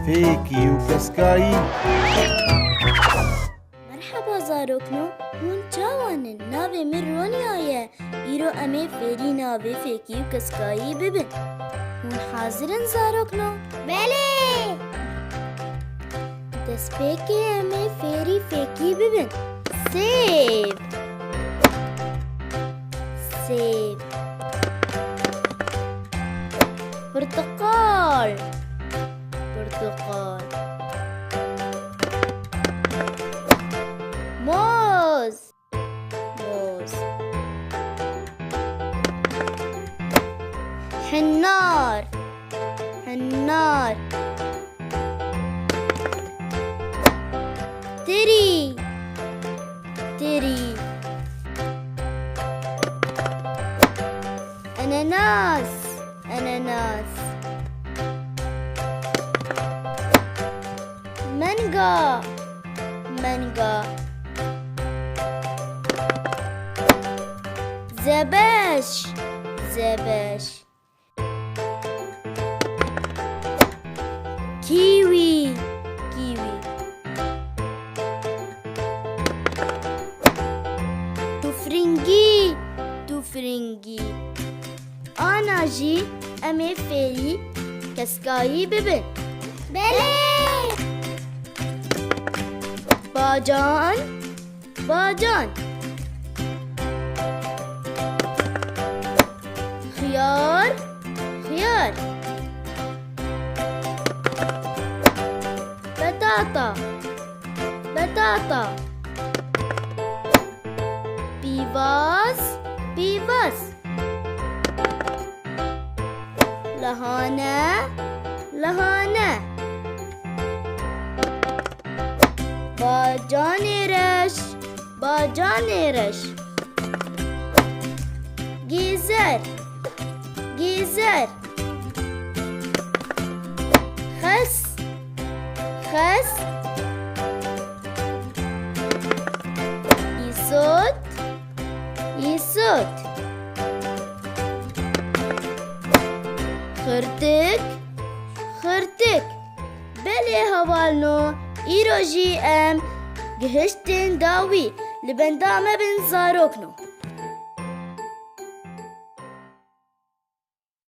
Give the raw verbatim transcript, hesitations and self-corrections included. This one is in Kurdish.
Fêkî û keskayî. Merheba zarokno, hûn çawa ne? Navê min Ronya ye. Îro em ê fêrî navê fêkî û keskayî bibin. Hûn hazir in zarokno? Belê! Destpêkê em ê fêrî fêkî bibin. Sêv. Sêv. Pirtiqal. Pirtiqal. Moz. Moz. Hinnar. Hinnar. Tirî. Tirî. Enenas. Enenas. Menga. Menga. Zebeş. Zebeş. Kîwî. Kîwî. Tûfringî. Tûfringî. Ana jî em ê fêrî keskayî bibin. Belê! Bacan, bacan. Xiyar, xiyar. Betata, betata. Pîvaz, pîvaz. Lahane, lahane. Bacanê reş, bacanê reş. Gêzer, gêzer. Xes, xes. Îsot, îsot. Xirtik, xirtik. Belê hevalno, îro jî em gihiştin dawî. Li benda me bin zarokno.